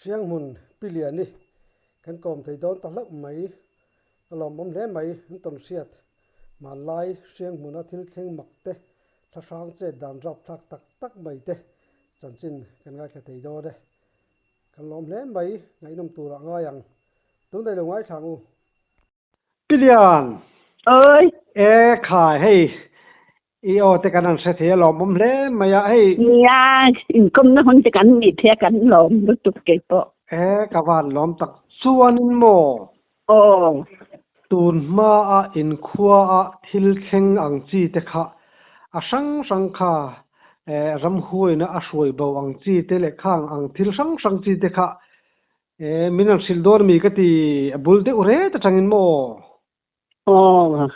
Hrianghmun Pi Liani kan kawm thei dawn ta hlauh mai. Ka lawmawm hle mai an tawn hriat. Hmanlai Hrianghmuna thil thleng mak te, thlahrang chet dan rapthlak tak tak mai te chanchin kan ngaithla thei dawn e. Kan lawm hle mai, ngaihnawm turah ngai ang. Tunah i lo ngaithla ang u. Pi Lian! Oi! E khai, hei i aw te kan han hre thei a lawmawm hle mai a, hei. Nia, inkawmna hun te kan nih thei a kan lawm lutuk kei pawh. E ka van lawm tak chuanin maw? Aw. Tun hmaa inkhua a thil thleng ang chi te kha a hrang hrang kha e ramhuaina a hruai bo ang chi te leh khang ang thil hrang hrang chi te kha E, min rawn hrilh dawn ami ka ti, a bul deuh ret atangin maw? Aw,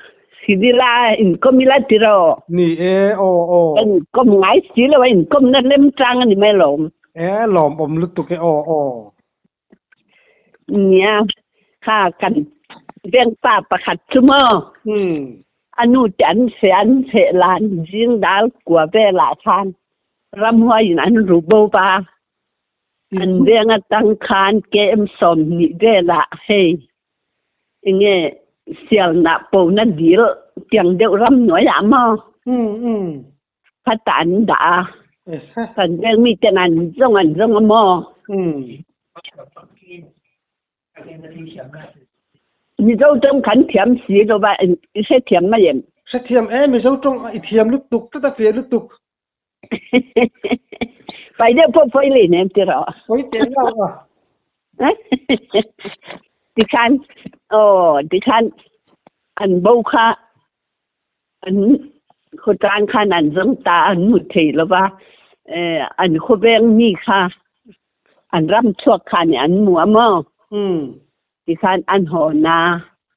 Sidila inkawm ila tiraw? Ni e, aw, aw. Kan inkawm ngai si lo a, inkawmna lem chang a ni mai lawm. E, lawmawm lutuk e, aw, aw. Nia, kha kan vengpa pakhat chu maw? Umm. A nu te an feh an feh lan zing dal kua velah khan ramhuaiin an ru bo va. An veng atang khan KM 20 velah hei enge sialna pona dil tiang deuh ram hnuaiah maw khatah an dah a, kan veng miten an zawng an zawng a maw. Mizo tawng kan thiam si lo va, i hrethiam mai em? Hrethiam e, Mizo tawng i thiam lutuk tlat a fiah lutuk. Pai deuh pawh pawi leh nem ti rawh. Pawi teh lo a. Tikhan, aw, tikhan an bo kha an khawtlang khan an zawng ta an hmu thei lo va, eh, an khawveng mi kha an ram chhuak kha nih an hmu a maw? Tikhan an haw na.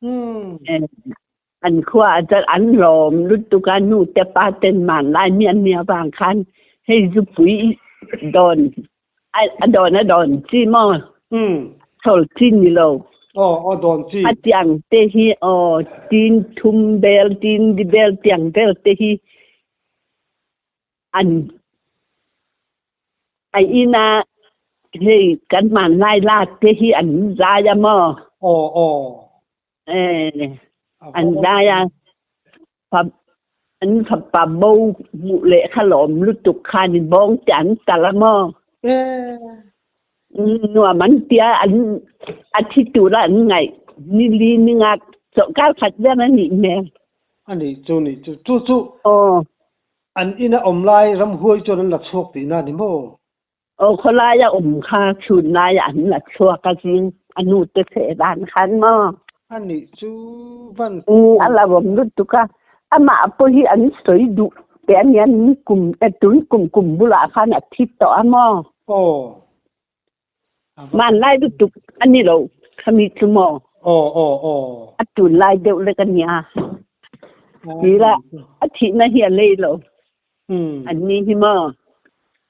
Eh, An khua ah cun an lawm lutuk a nu te pa ten hmanlai mi an nih avang khan hei zupui dawn a dawn a dawn chi maw thol chi ni lo. Aw aw dawn chi. A tiang te hi aw tin thum bel tin di bel tiang bel te hi an a inn ah hei kan hmanlai la te hi an zai a maw. Aw aw. An zai a, an fapa bo hmuh leh kha lawm lutuk khan in bawng te an tal a maw? Nuam an tia an a thi tura an ngaih nili ninga chawlhkar khat vel a nih hmel. A nih chu nih chu chu chu an ina awm lai ramhuai chuan an la chhuak tihna a ni maw? Aw khawlai a um kha chhun lai ah an la chhuak a zing a nu te feh dan khan maw. Anih chu van. A lo awm lutuk a, amah pawh hi an sawi duh teh a nia ni kum tun kum kum bulah khan a thi tawh a maw. Aw. Hmanlai lutuk a ni lo khami chu maw. Aw aw aw. A tunlai deuh lek a nia. Tira a thihna hi a lei lo. An ni hi maw?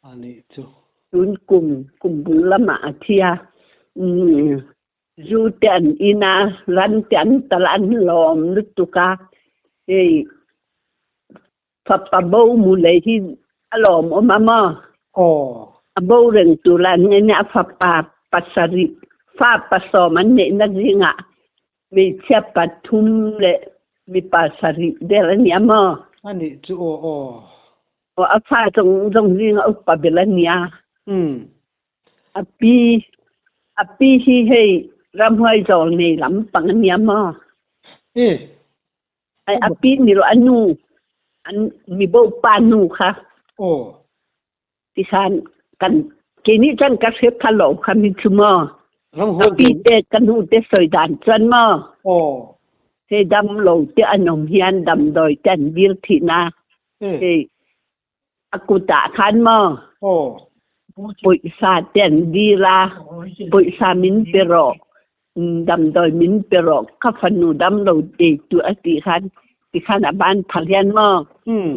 A nih chu. Tun kum kum bul lamah a thi a, zu te an in a, ran te an talh a, an lawm lutuk a, hei fapa bo mu lei hi a lawmawm a maw? Aw. A bo reng tur lah an ngei nia, a fapa pasarih, fa pasawm an neihna zingah Hmeichhia pathum leh mipa sarih vel a nia maw? A nih chu aw aw. Aw a fa zawng zawng zinga upa ber a nia. A pi a pi hi hei ramhuai zawl nei lampang a nia maw? E. Ai a pi ni lo a nu an mibo pa nu kha. Aw. Tikhan kan keini cun ka hre pha lo kha mi cu maw. Ka pi te ka nu te soi dan cun maw. Hei dam lo te an um hian damdawi te an dir thih na. Hei a kut ah khan maw. Puihsa te an dir a. Puihsa min pe rawh. Damdawi min pe rawh. Ka fanu dam lo te tu a ti khan tikhan a ban phal hian maw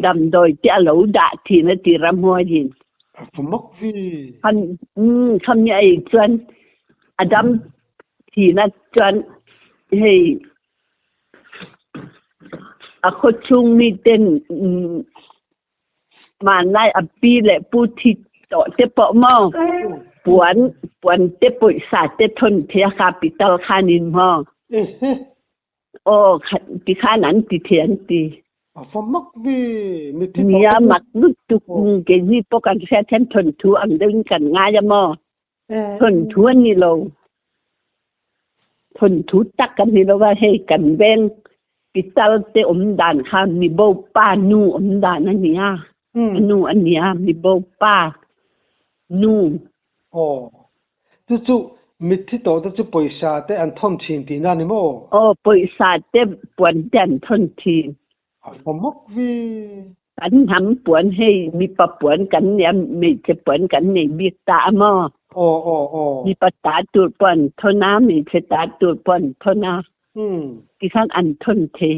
damdawi te a lo dah thin a ti ramhuai hin. Mak vi. Khan kham ni ai chuan a dam thin a chuan hei a khaw chung mi ten hmanlai a pi le pu thi tawh te pawh maw. Puan puan te pawisa te thawn thei a kha pitar khanin maw. Aw ti khan an ti thei an ti. A va mak ve mitthi tawh. Nia mak lutuk keini pawh kan hriat hian thawnthu ang deuhin kan ngai a maw. Thawnthu a ni lo. Thawnthu tak a ni lo a hei kan veng pitar te awm dan kha mibo pa nu awm dan a nia. A nu a nia mibo pa nu. Aw. Chu chu mitthi tawh te chu pawisa te an thawn thin tihna a ni maw? Aw, pawisa te puan te an thawn thin. A fa mawk ve. Kan hnam puan hei mipa puan kan nia, hmeichhe puan kan nei bik ta a maw? Aw, aw, aw. Mipa ta tur pawh an thawn a, hmeichhe ta tur pawh an thawn a. Tikhan an thawn thei.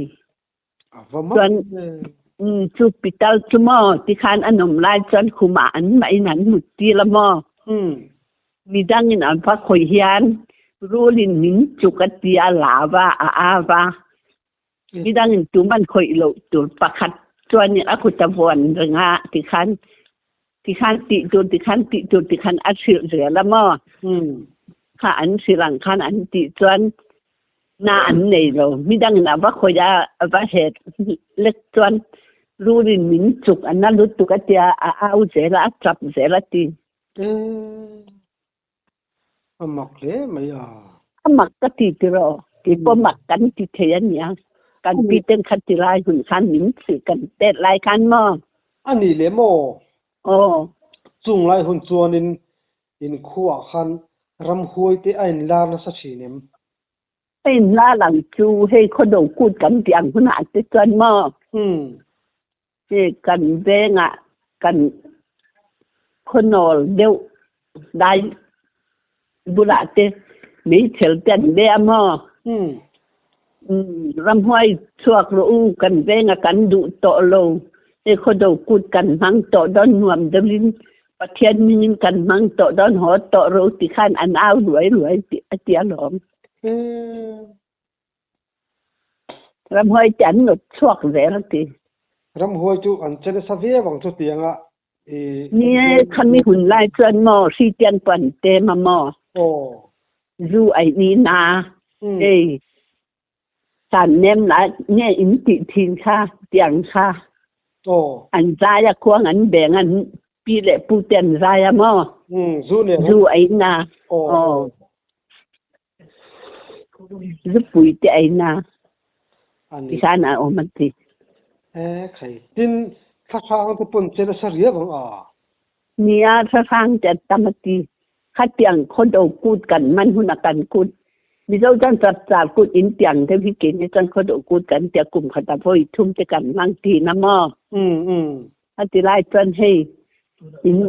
Chuan chu pitar chu maw tikhan an awm lai chuan khumah an mah in an mut tir a maw? Midang in an va khawih hian rul in min chuk a ti a la va a a va. Midang in tum an khawih loh tur pakhat chuan a kut a vuan reng a tikhan tikhan tih tur tikhan tih tur tikhan a hrilh zel a maw? Kha an hrilh ang khan an tih chuan Na an nei lo. Midangin a va khawih a, a va het lek chuan rulin min chuk a na lutuk a tia, a au zel a, a tap zel a ti. A mak hle mai a. A mak ka ti tiraw? Keipawh mak kan ti thei a nia. Kan pi ten kha ti lai hun khan min chih kan tet lai khan maw? A nih leh maw? Aw. Chung lai hun chuanin Inkhuaah khan ramhuai te a inlar nasa thin em? A inlar ang chu hei khawdo kut kan tih ang hunah te chuan maw? Hei kan vengah kan khawnawl deuh lai bulah te meichher te an be a maw? Ramhuai chhuak rawh u, kan venga kan duh tawh lo, hei khawdo kut kan hmang tawh dawn nuam deuhin Pathian mingin kan hmang tawh dawn haw tawh rawh u ti khan an au luai luai tih a ti alawm. Ramhuai te an nawt chhuak zel a ti. Ramhuai chu an che nasa viau ang chutianga i. Ni e, khami hun lai chuan maw Hristian pawh an tem a maw? Aw. Zu ai ni na, hei san nem la nge in tih thin kha tiang kha. Aw. An zai a khuang an beng an pi leh pu te an zai a maw? Zu nen. Zu ai na. Aw. Zupui te ai na. Tikhan a awm an ti. E khai tin thlahrang te pawn che nasa riau ang a. Nia thlahrang te an tam a ti. Khatiang khawdo kut kan man hun a kan kut. Mizo chuan chapchar kut in tiang deuh hi keini chuan khawdo kut kan tia kum khat a vawi thum te kan hmang thin a maw. A ti lai chuan hei in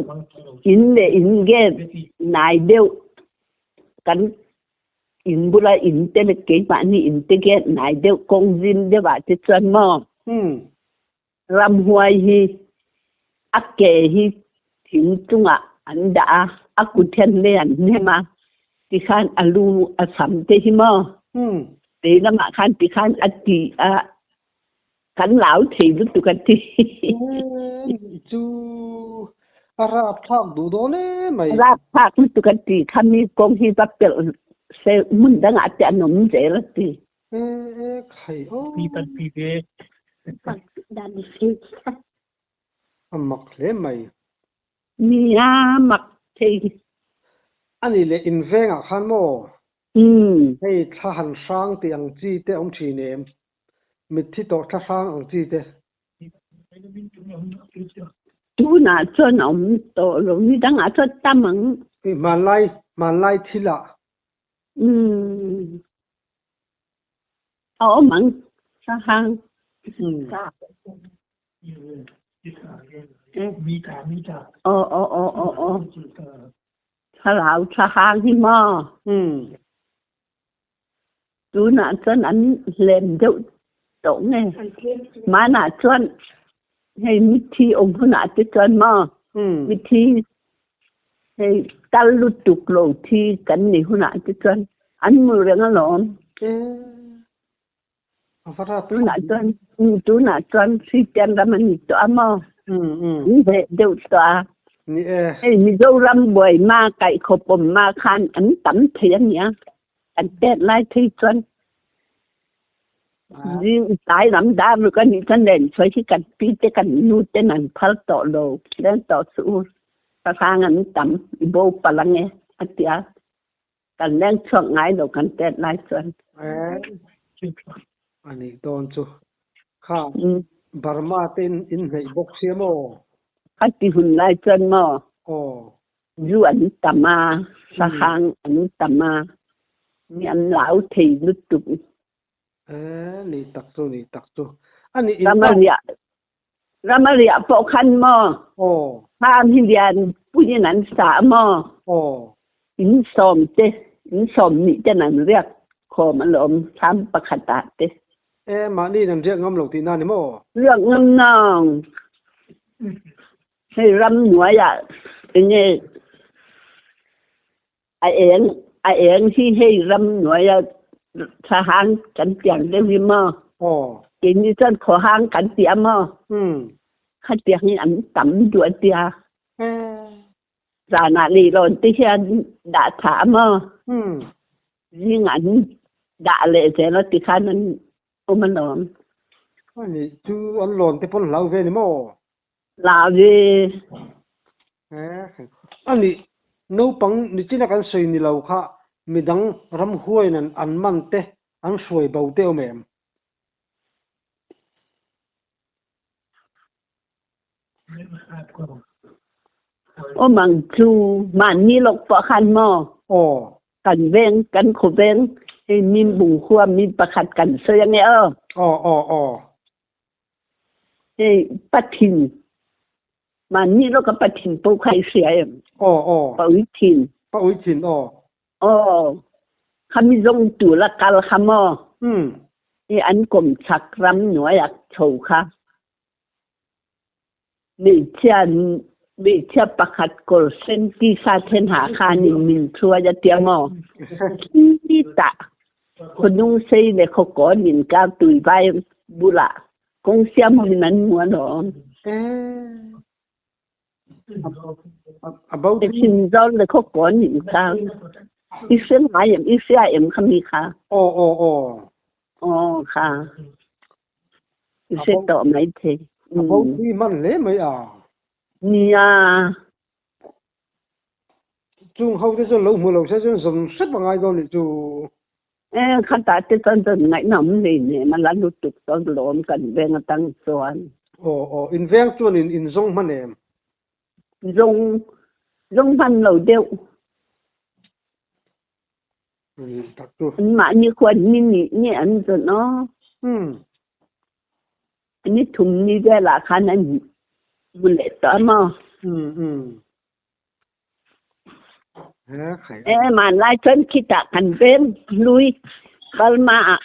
in leh in gate nai deuh kan In bula in te leh keimahni in te gate nai deuh kawng zim deuh ah te chuan maw ramhuai hi a ke hi thing chungah an dah a, a kut hian lei an hnem a, tikhan a lu a sam te hi maw lei lamah khan tikhan a ti a kan lau thei lutuk a ti. Chu a rapthlak duh dawn em mai. Rapthlak lutuk a ti. Khami kawng hi va pelh se hmun dangah te an awm zel a ti. E e khai aw. A mak hle mai. Nia mak thei. Ani leh invengah khan maw? Hei thla han hrang tih ang chi te awm thin em? Mitthi tawh thla hrang ang chi te. Tunah chuan a awm tawh lo, nidangah chuan tam ang. Hmanlai, hmanlai thil ah. Umm. A awm ang, thla hrang. Aw aw aw aw aw. Thlarau thla hrang hi maw? Umm. Tunah chuan an hlem deuh tawh nge? Hmanah chuan hei mithi awm hunah te chuan maw mithi hei tal lutuk lo thi kan ni hunah te chuan an mu reng alawm. Tunah chuan tunah chuan Kristian ram a ni tawh a maw? An heh deuh tawh a. Ni e. Hei Mizoram buai ma kaih khawp awm ma khan an tam thei a nia. An tet lai thei chuan zing tlai lam dar ruk a nih chuan len chhuai hi kan pi te kan nu ten an phal tawh lo leng tawh suh u. Sahrang an tam i bo palh ang e a ti a. Kan leng chhuak ngai lo kan tet lai chuan. A nih dawn chu. Kha Burma te in hneih bawk sia maw? Kha ti hun lai chuan maw? Aw. Zu an tam a, sahang an tam a, mi an lau thei lutuk. E, nih tak chu, nih tak chu. A nih in Ramaria, Ramaria pawh khan maw? Aw. Kham hi lian puiin an sa maw? Aw. In sawm te, in sawm nih ten an riak khawm alawm thlam pakhat ah te. E, mahni in an riak ngam lo tihna ni maw? Riak ngam nang. Hei ramhnuaiah enge a eng a eng hi hei ramhnuaia thahang kan tiang deuh hi maw? Aw. Keini chuan khawhang kan ti a maw? Um. Khatiang hi an tam duh a tia. Eh. Zanah leilawn te hian dah tha a maw? Um. Zing an dah leh zel a tikhan an awm alawm. Ani chu an lawn te pawn hlau ve ni maw? La ve. A nih, naupang nichina kan sawi ni lo kha midang ramhuaiin an man te, an hruai bo te awm em? Awm ang chu, mahni lawk pawh khan maw? Aw. Kan veng, kan khaw veng, hei Mimbung khua mi pakhat kan sawi ange aw. Aw, aw, aw. Hei Pathin, mahni lawka Pathin pawh kha i hria em? Aw, aw. Pa uithin. Pa uithin, aw. Aw, khami zawng tur a kal kha maw? Um. I an kawmchhak ram hnuaiah chho kha. Hmeichhia, hmeichhia pakhat kawr sen tisa then ha khanin min hruai a tia maw? Khitah khawnung sei le khawkawn inkar tuivai bulah kawng siam hovin an hmu alawm. Thinzawl le khawkawn inkar i hre ngai em? I hria em kha mi kha? Aw, aw, aw. Aw kha. I hre tawh maithei. A bo thui hman hle mai a. Nia. Chung ho te chuan lo hmu lo se chuan zawm hrep a ngai dawn nih chu. E, khatah te chuan chuan ngaihnawm hlei hnem a la lutuk chuan lawm kan veng atang chuan. Aw aw, in veng chuan in in zawng hman em? Zawng, zawng hman lo deuh. Tak chu. Mahni khuan ni nih nge an zawn aw. Um. Ni thum ni velah khan an hmu leh tawh a maw? Um um. E hmanlai chuan khitah kan veng hlui Burma ah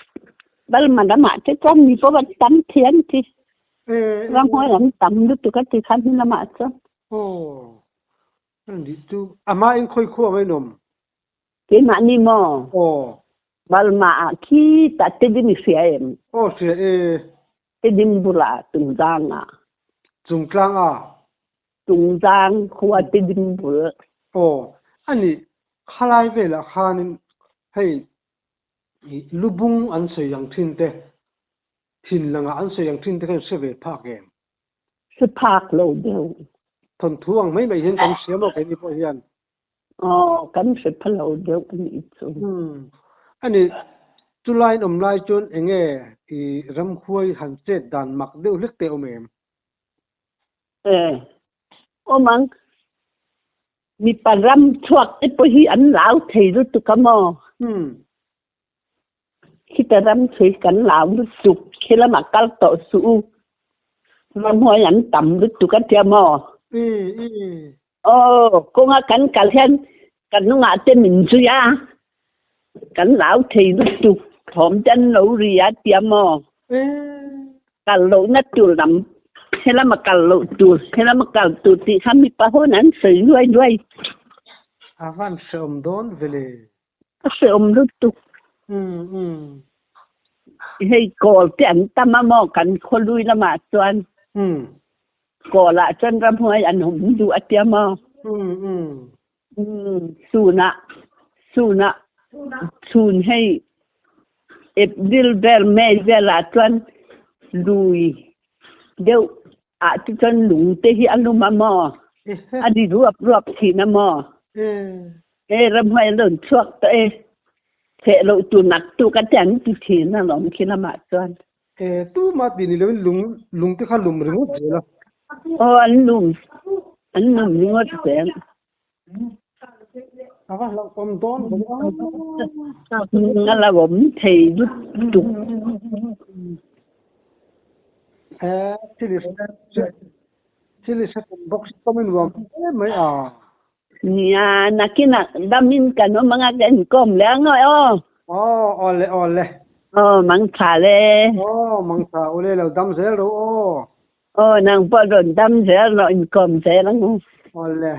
Burma lamah te chuan mi pawh an tam thei an ti. Ramhuai an tam lutuk a ti khan hi lamah chuan. Aw. Ani chu amah in khawi khuang a inawm. Keimah ni maw? Aw. Burma ah khitah Tedim i hria em? Aw hria e. Tedim bulah Tungzang ah. Chungtlang ah? Tungzang khua Tedim bul. Aw. Ani khalai velah khanin hei lubung an sawi ang thin te, thin langah an sawi ang thin te khan hre ve phak em? Hre phak lo deuh. Thawnthu ang mai mai hian kan hria maw keini pawh hian? Aw, kan hre pha lo deuh a nih chu. Umm. Ani, chulai in awm lai chuan enge i ramhuai han chet dan mak deuh hlek te awm em? E, awm ang. Mipa ram chhuak te pawh hi an lau thei lutuk a maw? Umm. Khita ram chhui kan lau lutuk, khi lamah kal tawh suh u. Ramhuai an tam lutuk a tia maw? Aw, kawnga kan kal hian kan hnungah te min zui a, kan lau thei lutuk, thawm te an lo ri a tia maw? Kal lohna tur lam, helama kal loh tur, helama kal tur tih kha mipa hawn an sawi luai luai. A van hrehawm dawn vele. A hrehawm lutuk. Hei kawl te an tam a maw kan khawlui lamah chuan. Kawlah chuan ramhuai an awm duh a tia maw? Chhunah chhunah chhun hei April vel May velah chuan lui deuh ah te chuan lung te hi a lum a maw? A ri ruap ruap thin a maw? He ramhuai a rawn chhuak tawh e. Chheh loh tur nak tuk a ti an ti thin alawm khi lamah chuan. E tuma ti ni loin lung lung te kha lum ringawt zel a. Aw an lum an lum ringawt zel. A va hlauhawm dawn ve a. A hlauhawm thei lutuk. E thil i thil i hre tum bawk si tawmin nuam hle mai a. Nia nakinah damin kan awm anga ka inkawm leh ang aw. Aw aw le aw le. Aw mangtha le. Aw mangtha ule lo dam zel ro aw. Aw nang pawh rawn dam zel rawh inkawm zel ang u. Aw le.